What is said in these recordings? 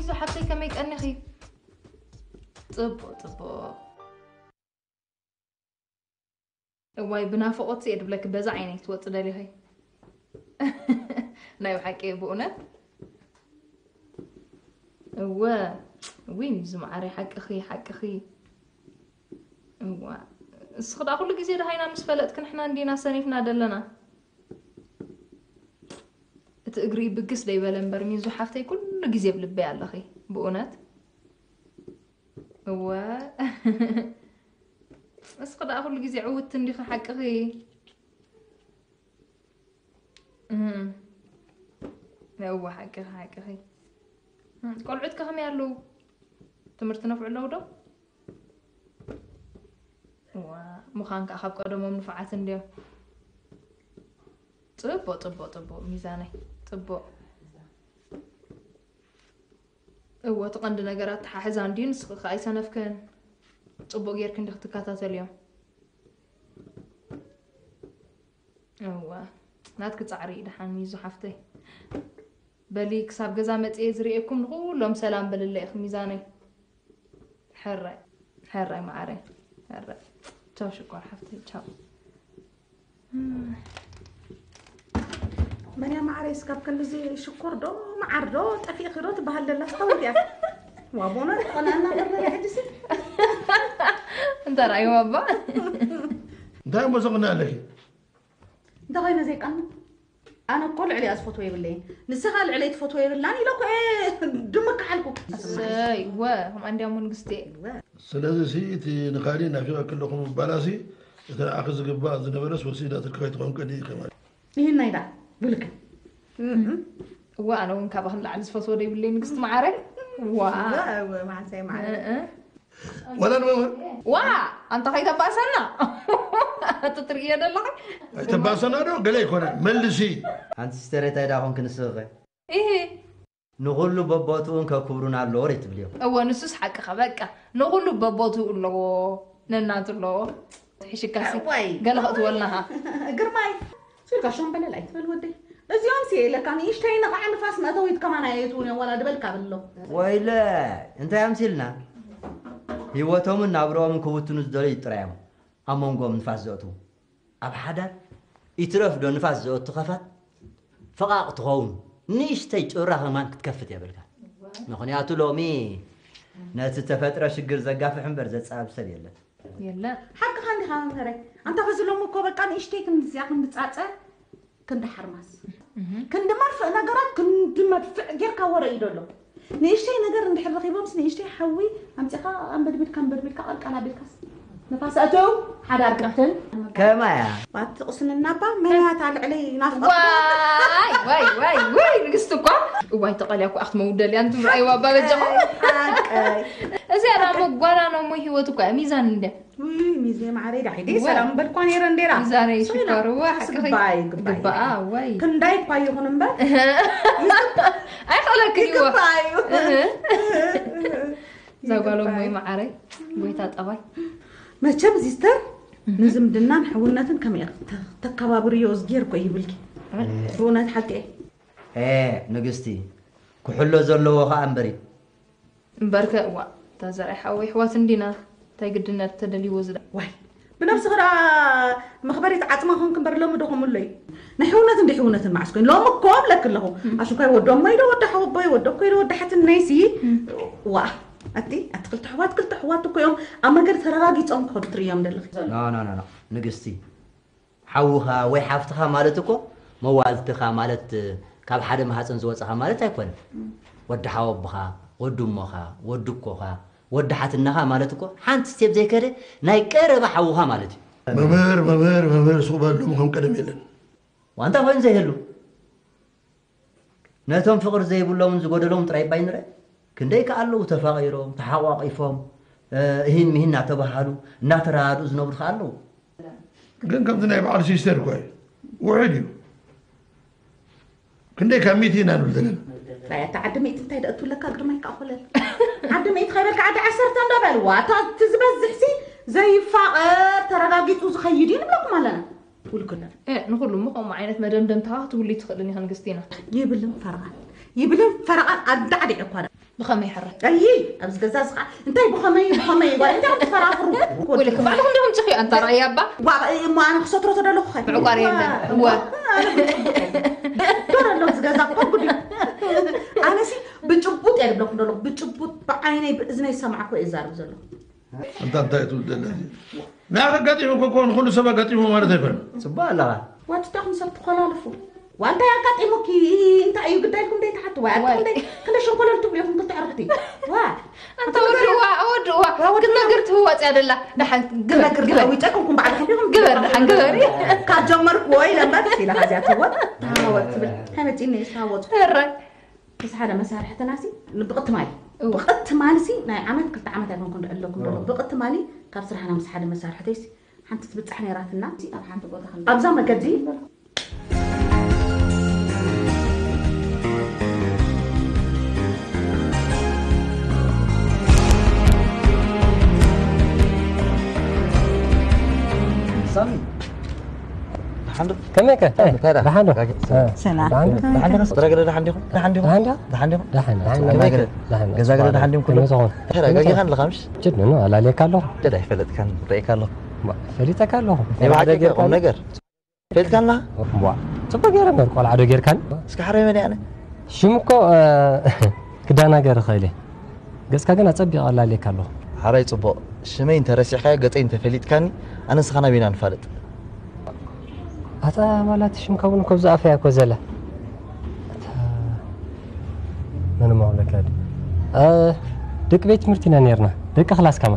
ሚዙ ሓፍተይ ከመይ ቀኒኺ? ጽቡቕ ጽቡቕ። እዋይ ብናፍቖት እየ ድብለኪ፣ በዛ ዓይነይ ክትወጺ ደሊኺ። ናይ ብሓቂ እየ ብእውነት። እወ፣ እውይ ሚዙ መዓረይ ሓቅኺ፣ ሓቅኺ። እዋ፣ እስኺ ደኣ ኩሉ ግዜ ደሃይና ምስ ፈለጥኪ ንሕና እንዲና ሰኒፍና ደለና። እቲ እግሪ ብግስ ደይበለ እምበር ሚዙ ሓፍተይ ኩሉ ግዜ ብልበይ ኣለኺ፣ ብእውነት። እወ። እስኺ ደኣ ኩሉ ግዜ ዕውትቲ እንዲኺ ሓቅኺ። እህ። እወ ሓቅኺ፣ ሓቅኺ። እህ፣ ቆልዑት ከ ከመይ ኣለዉ? ትምህርቲ ነፍዑ ኣለዉ ዶ? እዋ፣ ምዃን ከኣ ካብ ቀደሞም ንፉዓት እንድዮም። ጽቡቕ፣ ጽቡቕ፣ ጽቡቕ ሚዛነይ። ጽቡቕ። እወ፣ እቲ ቀንዲ ነገር ኣተሓሕዛ እንድዩ፣ ንስኺ ከኣ ኣይሰነፍክን። ጽቡቕ ጌርኪ እንዲኺ ትከታተልዮ። እወ፣ ናትኪ ጻዕሪ እዩ ደሓን ሚዙ ሓፍተይ። በሊ ክሳብ ገዛ መጽየ ዝርእየኩም ንኹሎም ሰላም በልለይ ኢኺ ሚዛነይ። ሕራይ፣ ሕራይ መዓረይ፣ ሕራይ። ቻው ሽኮር ሓፍተይ፣ ቻው። መን እያ መዓረይ እስካብ ክንድዚ ሽኮር ዶ መዓር ዶ ጠፊእኺ ዶ ትበሃል ዘላ ስታወት እያ። ዋ፣ ቦና ተቐናና በርበረ ሕጅሲ። እንተ ረኣይዋ እባ። እንታይ እሞ ዘቕንእ ኣለኪ? እንታይ ኮይነ ዘይቀንእ? ኣነ እኮ ልዕሊኣ ዝፈትዎ የብለይን። ንስኻ ልዕለይ ትፈትዎ የብላን ኢለ እኮ እየ ድምክ ሓልኩ። እሰይ፣ ወ፣ ከምኣ እንድያ እሞ ንግስቲ። ወ። ስለዚ ሲ እቲ ንኻልእ ናፊቐ ከለኹ ምባላሲ፣ እቲ ንዓኺ ዝግባእ ዝነበረስ ወሲዳትልኪ ከይትኸውን ቀኒእ ኢኺ ማለት። ይህናይ ዳ፣ ብልካ። እዋ፣ ኣነ እውን ካባኺ ንላዕሊ ዝፈትዎ ዶ ይብለይ ንግስቲ መዓረይ? ዋ። እወ፣ እወ፣ መዓሰይ መዓረይ። እ፣ እ። ወላ ንመምህር? ዋ፣ ኣንታ ከይተባእሰና። እቲ ትርእዮ ዘለኺ? ኣይተባእሰና ዶ? ገለ ኣይኮነ። መልሲ። ኣንቲ ሲስተር፣ እንታይ ደኣ ኾንኪ ንስኺ ኸ? ኢሂ። ንኹሉ በቦትኡን ከክብሩን ኣለዎ ዶ ትብልዮ? እወ፣ ንሱስ ሓቅኻ፣ በቃ። ንኹሉ በቦትኡ ኣለዎ፣ ነናቱ ኣለዎ። ትሕሽካሲ፣ ዋይ። ገለ ከእትወልናኻ። ግርማይ፣ ስልካ ሸምበለል ኣይትበል ወደይ። እዚኦም ሲ ለካ ንእሽተይ ነቓዕ ንፋስ መእተዊት ከማን ኣየእትውን እዮም፣ ዋላ ድበልካ ብሎ። ወይለ፣ እንታይ ኣምሲልና? ህይወቶምን ናብርኦምን ክብትኑ ዝደለዩ ጥራይ እዮም ኣብ መንጎኦም ንፋስ ዘእትዉ። ኣብ ሓዳር፣ ይትረፍ ዶ ንፋስ ዘእቱ ኸፋት፣ ፈቓቕ ትኸውን፣ ንእሽተይ ጩራ ከማን ክትከፍት የብልካ። ምኽንያቱ ሎሚ ነቲ ተፈጥረ ሽግር ዘጋፍሕ እምበር ዘጻብብ ሰብ የለን። የለን። ሓቅኻ እንዲኻ መምህረይ። ኣንታ በዚ ሎሚ እኮ በቃ ንእሽተይ ክንዲ እዚኣ ክንዲ ጻጸ፣ ክንዲ ሓርማዝ፣ እህ። ክንዲ መርፍእ ነገራት፣ ክንዲ መድፍዕ ጌርካ ወረ እዩ ዘሎ። ንእሽተይ ነገር እንድሕር ረኺቦምስ ንእሽተይ ሓዊ ኣምጺኻ ኣንበድቢድካ ኣንበድቢድካ ቀልቀል ኣቢልካስ ንፋስ ኣእትው ሓዳር ቅሕትን። ከማያ። ባቲ ቁስንና እባ መን እያ እታ ልዕለይ ናፍቆት? ዋይ፣ ዋይ፣ ዋይ፣ ዋይ፣ ንግስቲ እኳ። እዋይ፣ ተቐልያ እኮ ኣኽትመ ውደልያ እንትብሉ ኣይዋ፣ ኣባ በጃኹም። ሓቀይ። እዚኣ ዳሞ ጓና ነው እሞ ህይወት እኳ እያ፣ ሚዛን እንድያ። ውይ፣ ሚዜ ማዕረይ፣ ዳሒደይ እወ። ሰላም በልኳ ነይረ እንዴራ። ሚዛነይ ሶይና፣ ሽኮር፣ እወ፣ ሳስ ሓቅኺ። ግባይ፣ ግባይ። ግባኣ፣ ወይ። ክንዳይ እኳ ይኹን እምበር። ኣይኽእለክን እይዎ። ይግባእ እዩ። እህ። እዛ ጓል ይግባእ እሞ እዩ። መዓረይ፣ ጎይታ ጠባይ። መቸም ሲስተር፣ እህ። ንዝምድናን ሕውነትን ከመይ ኢኺ ተ-፣ ተከባብርዮ እዝጌር እኮ ይብልኪ። እህ። ብእውነት ሓቂ እየ። ኤ፣ ንግስቲ፣ ክሕሎ ዘለዎ ኸኣ እምበር እዩ። እምበርከ፣ እዋ፣ እታ ዘርኣይ ሓወይ ኣሕዋት እንዲና፣ እንታይ ግድነት ተደልይዎ ዝዳ-? ዋይ፣ ብነብስኺ ደኣ መኽበሪት ዓጽማ ኾንኪ እምበር ሎሚ ዶ ከምኡ ኣሎ እዩ? ናይ ሕውነትን ደይ ሕውነትን መዓስ ኮይኑ? ሎሚ እኮ እብለኪ ኣለኹ። እም። ኣሽንኳይ ወዲ ኣሞይ ዶ ወዲ ሓወቦይ፣ ወዲ ኣኮይ ዶ ወዲ ሓትነይሲ? እም። ዋ፣ ኣቲ፣ ኣቲ ክልተ ኣሕዋት፣ ክልተ ኣሕዋት እኮ እዮም ኣብ መንገዲ ተረጋጊጾም ክኸዱ ትርእዮም ዘለኺ። ኖ፣ ኖ፣ ኖ፣ ኖ፣ ንግስቲ። ሓውኻ ወይ ሓፍትኻ ማለት እኮ መዋልድትኻ ማለት ካብ ሓደ ማህፀን ዝወፅኻ ማለት ኣይኮነን። ወዲ ሓወቦኻ፣ ወዲ እሞኻ፣ ወዲ ኣኮኻ፣ ወዲ ሓትነኻ ማለት እኮ ሓንቲ ስቴፕ ዘይከደ ናይ ቀረባ ሓውኻ ማለት እዩ። መምህር፣ መምህር፣ መምህር፣ ሱቕ በል፣ ሎሚ ከም ቀደም የለን። ዋንታ ኮይኑ ዘይህሉ። ነቶም ፍቕሪ ዘይብሎምን ዝጎደሎም ጥራይ እባ ኣይንርአ። ክንደይ ከ ኣለዉ ተፋቒሮም፣ ተሓቋቒፎም፣ እ፣ እሂን ምሂን እናተባሃሉ፣ እናተረዳድኡ ዝነብሩ ከ ኣለዉ። ግን ከምዚ ናይ በዓል ሲስተር እኮ እዩ። ውሑድ እዩ። ክንደይ ካብ ሚእቲ ኢና ንብል ዘለና። ናይ ኣታ ዓዲ ሚእቲ እንታይ ደእቱ ኣለካ ግርማይ ከኣ ኮለል። ዓዲ ሚእቲ ከይበልካ ዓዲ ዓሰርተ እንዶ በል። ዋታ እቲ ዝበዝሕሲ ዘይፋቐር ተረጋጊጹ ዝኸይድ እዩ ንብለኩም ኣለና። ውልክና። እ፣ ንኹሉ እሞ ከምኡ ዓይነት መደምደምታ ክትብሉ ኣይትኽእልን ኢኻ ንግስቲና። ይብልን ፈረቓን፣ ይብልን ፈረቓን ኣዳዕዲዕ እኳ ደኣ። ብኸመይ ሕረ ኣይ ኣብዚ ገዛ ዝኻ እንታይ ብኸመይ ብኸመይ ጓል እንታይ ትፈራፍሩ ወልክ ባዕልኹም ዲኹም ጽሕዩ ኣንታ ራእያ ኣባ ዋ እሞ ኣነ ክሰትሮ ተደለኹ ኸ ምዕቋር የለን እወ ዶር ኣሎ ዝገዛ ኮጉዲ ኣነሲ ብጭቡጥ እየ ዝብለኩም ዘለኹ ብጭቡጥ ብዓይነይ ብእዝነይ ዝሰማዕኩ እየ ዝዛረብ ዘለኹ ኣንታ እንታይ ትብል ዘላ ናይ ኣጋጢሙ ኮኮን ኩሉ ሰብ ኣጋጢሙ ማለት ኣይኮነ ጽባ ኣለኻ ዋትታኹም ሰብ ትኾላልፉ ዋንታ ያጋጢሙኪ እንታይ እዩ ግዳይልኩም ደይ ትሓቱ ወይ ኣቶም ደይ ክንደ ሸንኮለል ትብሉ ኢኹም ክልተ ዕርክቲ ዋ ኣንተ ወድዋ ወድዋ ክትነግር ትህወፅ ያደላ ደሓን ግበር ግበር ተዊጨኩም ባዕልኩም ዲኹም ግበር ደሓን ግበር ካብ ጀመርኩ ወይ ለምበር ኢላ ዚኣ ትወጥ ታወጥ ትብል ከመፂኒ ዝተሃወፁ ሕራይ ምስ ሓደ መሳርሕትናሲ ብቕትማሊ ብቕትማልሲ ናይ ዓመት ክልተ ዓመት ኣይኮንኩ ንዕለኩም ደሎ ብቕትማሊ ካብ ስራሕና ምስ ሓደ መሳርሕተይሲ ሓንቲ ትብፃሕ ነይራትና ኣብ ሓንቲ ቦታ ኣብዛ መገዲ ሳሚ ከመይ ከ ደሓን ዶ ሰላም ደሓን ዶ ደሓን ዲኹም ደሓን ዲኹም ደሓን ዲኹም ደሓን ዲኹም ደሓን ደሓን ገዛ ገለ ደሓን ዲኹም ኩሉ ተረጋጊኻ ኣለኻ ምሽ ችድ ነው ኣላለካ ኣለኹ ችድ ኣይፈለጥካን ርእየካ ኣለኹ ፈሊጠካ ኣለኹ ናይ ባዕደገ ቁም ነገር ፈልጥካና ዋ ጽቡቅ ገይረ ነር ቆልዓ ዶ ጌርካን እስኪ ሓረይ መን ያነ ሽም እኮ ክዳናገር ኸይለ ገጽካ ግን ኣጸቢቕ ኣላልየካ ኣለኹ ሓራይ ጽቡቕ ሽመይ እንተረሲዕካዮ ገጸይ እንተፈሊጥካኒ ኣነ ንስኻ ናበይና ንፋለጥ ኣታ ማለት ሽምካ እውን ኮብዚ ኣፈያ ኮ ዘላ መን ማውለካ ደቂ ቤት ትምህርቲ ኢና ነርና ደቂ ክላስ ከማ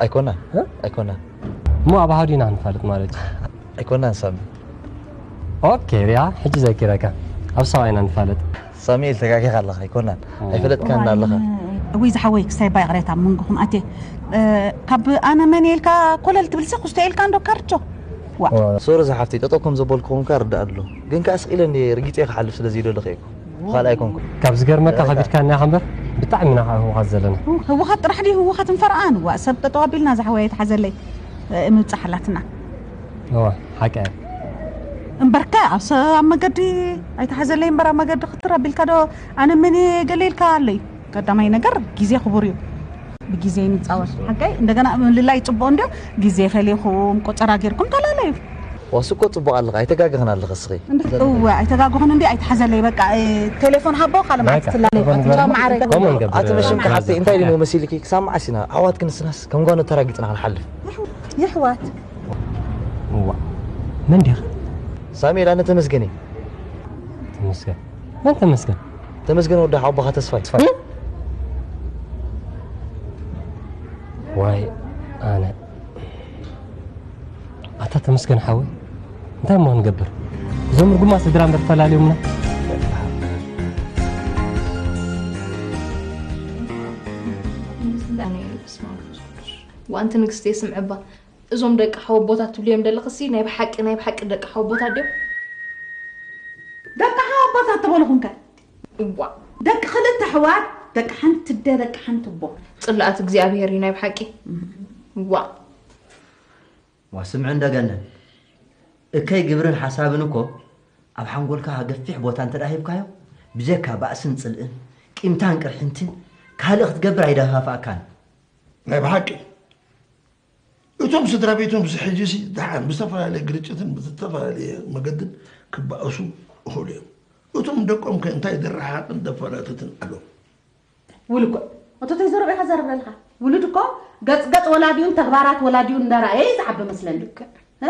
ኣይኮናን ኣይኮናን እሞ ኣብ ኣሃዱ ኢና ንፋለጥ ማለት እዩ ኣይኮናን ሳሚ ኦኬ ሪኣ ሕጂ ዘኪረካ ኣብ ሰብኣይ ኢና ንፋለጥ ሳሙኤል ተጋጊኻ ኣለኻ ኣይኮናን ኣይፈለጥካን ኣለኻ እውይ ዝሓወይ ክሳይ ባይ ቅሬታ ኣብ መንጎኹም ኣትየ ካብ ኣነ መን ኢልካ ኮለል ትብልሲ ኩስቶ ኢልካ እንዶ ካርቾ ዋ ሶሪ ዝሓፍተይ ጠጠው ከም ዘበልኩኹም ከ ርዳእ ኣሎ ግን ከኣ ስቕ ኢለ እንደ ርጊፀ ክሓልፍ ስለ ዘይደለኹ እየ እኮ ካልኣይ ኮንኩ ካብ ዝገርመካ ከቢድካ እና ከንበር ብጣዕሚ ኢና ከዓ ህወኻት ዘለና ህወኻት ጥራሕ ድዩ ህወኻት እንፈርኣን ዋ ሰብ ጠጠው ኣቢልና ዝሓወየ ተሓዘለይ ምብፃሕ ኣላትና እዋ ሓቂ እያ እምበርከ ኣብ መገዲ ኣይተሓዘለይ እምበር ኣብ መገዲ ክትር ኣቢልካ ዶ ኣነ መን ገለ ኢልካ ኣሎ እዩ ቀዳማይ ነገር ግዜ ክቡር እዩ ብግዜ ንፃወት ሓቀይ እንደገና ምልላይ ፅቡቅ እንድዮ ግዜ ፈሊኹም ቆፀራ ጌርኩም ተላለዩ ዋሱ እኮ ፅቡቅ ኣለኻ ኣይተጋግኽን ኣለኻ እስኺ እወ ኣይተጋግኹን እንዲ ኣይተሓዘለይ በቃ ቴሌፎን ሃቦ ካልእ መዓልቲ ትላለዩ ማዕረ ኣቲ መሽም ሓፍተይ እንታይ ኢሉ መሲልኪ ክሳብ መዓስ ኢና ኣሕዋት ክንስናስ ከም ጓኖት ተራጊፅና ክንሓልፍ የሕዋት እዋ መን ዲኻ ሳሙኤል ኣነ ተመስገን እየ ተመስገን መን ተመስገን ተመስገን ወዲ ሓቦኻ ተስፋይ ተስፋይ ዋይ ኣነ ኣታ ተመስገን ሓወይ እንታይ እሞ ክንገብር እዞም ርጉማ ስድራ እምበር ፈላልዮምና ዋንቲ ንግስቲ የስምዕባ እዞም ደቂ ሓወቦታት ትብልዮም ደለኽሲ ናይ ብሓቂ ናይ ብሓቂ ደቂ ሓወቦታት ድዮም? ደቂ ሓወቦታት ተበልኹም ከ? እዋ ደቂ ክልተ ኣሕዋት ደቂ ሓንቲ ኣደ ደቂ ሓንቲ ኣቦ። ጽላኣት እግዚኣብሄር እዩ ናይ ብሓቂ። እዋ ዋ ስምዒ እንዶ ገነት እከይ ግብርን ሓሳብን እኮ ኣብ ሓንጎልካ ገፊሕ ቦታ እንተ ሂብካዮ ብጀካ ባእስን ጽልእን ቂምታን ቅርሕንትን ካልእ ክትገብር ኣይደፋፍኣካን። ናይ ብሓቂ እቶም ስድራ ቤቶም እዚ ሕጂ ሲ ደሓን ብዝተፈላለየ ግርጭትን ብዝተፈላለየ መገድን ክበኣሱ ይኽእሉ እዮም። እቶም ደቆም ከ እንታይ ደረሓቕን ደፈላትትን ኣለዎም? ውልኮ እቶ ተይዘረበ ኢኻ ዘረብ ኣለኻ ውሉድ እኮ ገጽ ገጽ ወላዲኡን ተግባራት ወላዲኡን እንዳረኣየ እዩ ዝዓቢ መስለኒ። እ?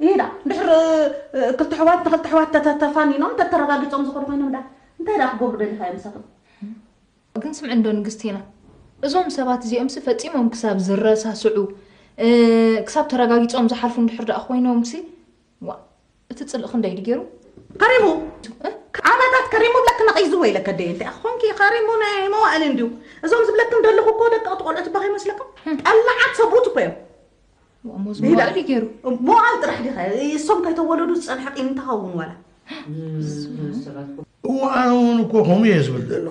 ይሄዳ እንድሕር ክልተ ሕዋት ንክልተ ሕዋት ተተፋኒኖም ተተረጋጊጾም ዝኸዱ ኮይኖም ዳ እንታይ ዳ ክገብሩ ደሊኻ እዮም ምሳቶም? ግን ስምዒ እንዶ ንግስቲና እዞም ሰባት እዚኦምሲ ፈጺሞም ክሳብ ዝረሳስዑ ክሳብ ተረጋጊጾም ዝሓልፉ እንድሕር ደኣ ኮይኖምሲ ዋ እቲ ጽልእ ክንደይ ድገሩ ከሪሙ ዓመታት ከሪሙ ብለክ ነቒዝዎ ኢለ ከደየ እንታይ ኮንኪ ከሪሙ ናይ መዋእል እንድዩ እዞም ዝብለክም ዘለኹ እኮ ደቂ ቆልዑ ትባኸ ይመስለኩም ጠላዓት ሰብኡት እኮ እዮም ሞዝሞዋል ገይሩ ሞዋል ጥራሕ ዲኻ እሶም ከይተወለዱ ዝፀንሐ ቂም እንተኸውን ዋላ እዋን እውን እኮ ከምኡ እየ ዝብል ዘሎ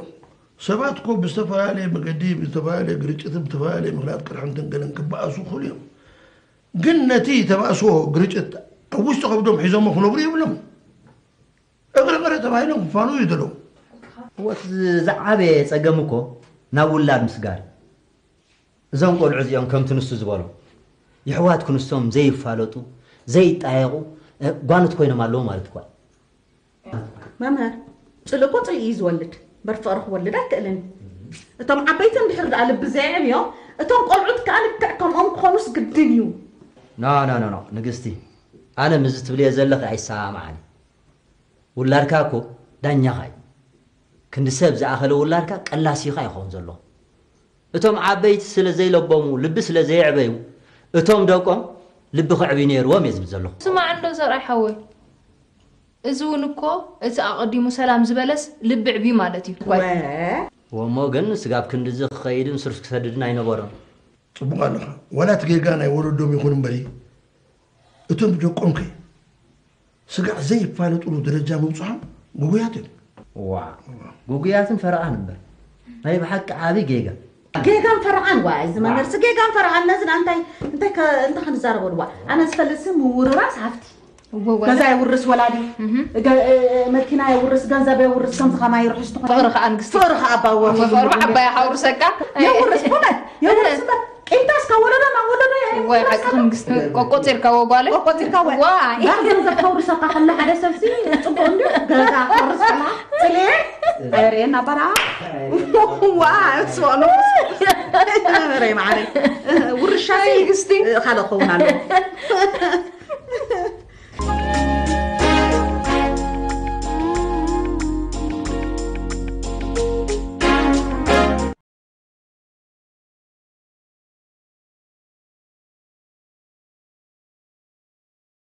ሰባት እኮ ብዝተፈላለየ መገዲ ብዝተፈላለየ ግርጭትን ብዝተፈላለየ ምክንያት ቅርሕንትን ገለን ክበኣሱ ይኽእሉ እዮም ግን ነቲ ተባእስዎ ግርጭት ኣብ ውሽጢ ከብዶም ሒዞሞ ክነብሩ የብሎም እግሪ እግሪ ተባሂሎም ክፋኑ እዩ ዘለዉ እወ፣ እቲ ዝዓበየ ጸገም እኮ ናብ ውላድ ምስጋር። እዞም ቆልዑ እዚኦም ከምቲ ንሱ ዝበሎ፣ የሕዋት ክንሶም ዘይፋለጡ፣ ዘይጣየቑ፣ እ፣ ጓኖት ኮይኖም ኣለዉ ማለት እኳ። መምህር፣ ጽልኢ እኮ ጽልኢ እዩ ዝወልድ። እምበር ፍቕሪ ክወልድ ኣይክእልን። እቶም ዓበይቲ እንድሕር ደኣ ልቢ ዘየዕብዮም፣ እቶም ቆልዑት ከኣ ልክዕ ከምኦም ክኾኑስ ግድን እዩ። ኖ፣ ኖ፣ ኖ፣ ኖ፣ ንግስቲ፣ ኣነ ምስዚ ትብልዮ ዘለኺ ኣይሰማማዕን። ውላድካ እኮ ዳኛኻ እዩ። ክንዲ ሰብ ዝኣኸለ ውላድካ ቀላሲኻ ይኸውን ዘሎ። እቶም ዓበይቲ ስለ ዘይለቦሙ፣ ልቢ ስለ ዘየዕበዩ፣ እቶም ደቆም ልቢ ከዕብዩ ነይርዎም እየ ዝብል ዘለኹ። ስማዕ እንዶ ዘርኣይ ሓወይ፣ እዚ እውን እኮ እቲ ኣቐዲሙ ሰላም ዝበለስ ልቢ ዕብዩ ማለት እዩ። ወ- ወሞ ግን ስጋብ ክንድዚ ክኸይድን ስርስ ክሰድድን ኣይነበሮን። ጽቡቕ ኣለኻ። ዋላ እቲ ጌጋ ናይ ወለዶም ይኹን እምበሪ፣ እቶም ደቆም ከ ስጋዕ ዘይፋለጡሉ ደረጃ ምብጽሖም ግጉያት እዮም። ዋ፣ ግጉያትን ፈረቓን እምበር። ናይ ብሓቂ ዓቢ ጌጋ። ጌጋን ፈረቓን ዋ፣ እዚ መምህርሲ ጌጋን ፈረቓን ነዚ እንታይ እንታይ ከ- እንታይ ክንዛረበሉ ዋ። ኣነ ዝፈልጥሲ ምውርራስ ሃፍቲ። እወ፣ ወላ- ገዛ የውርስ ወላዲ፣ እህ። ገ- እ- እ- መኪና የውርስ፣ ገንዘብ የውርስ፣ ከምዚ ከማይ ርሑስ ትኾን። ፍቕሪ ከኣ ንግስቲ። ፍቕሪ ከኣ ኣባወ። እወ፣ ፍቕሪ ዓባይ ሓውርሰካ። የውርስ፣ ብእውነት የውርስ እምበር፣ ቂምታስ ካብ ወለዶ ናብ ወለዶ እየ ወይ የውርስ ሓቂ ኣሎ። ንግስቲ፣ ቆቆጺርካ ወጓለ። ቆቆጺርካ ወ- ዋይ። ዳር ገንዘብ ከውርሰካ ከሎ ሓደ ሰብሲ ጽቡቕ እንድዩ፣ ገዛ ከውርስ ከሎ፣ ጽልኤ፣ ኣይርእየና በራ። ዋ፣ እሱ ኣሎ። ሬ ማዕረ። ውርሻ ንግስቲ። ካልእ ክኸውን ኣሎ።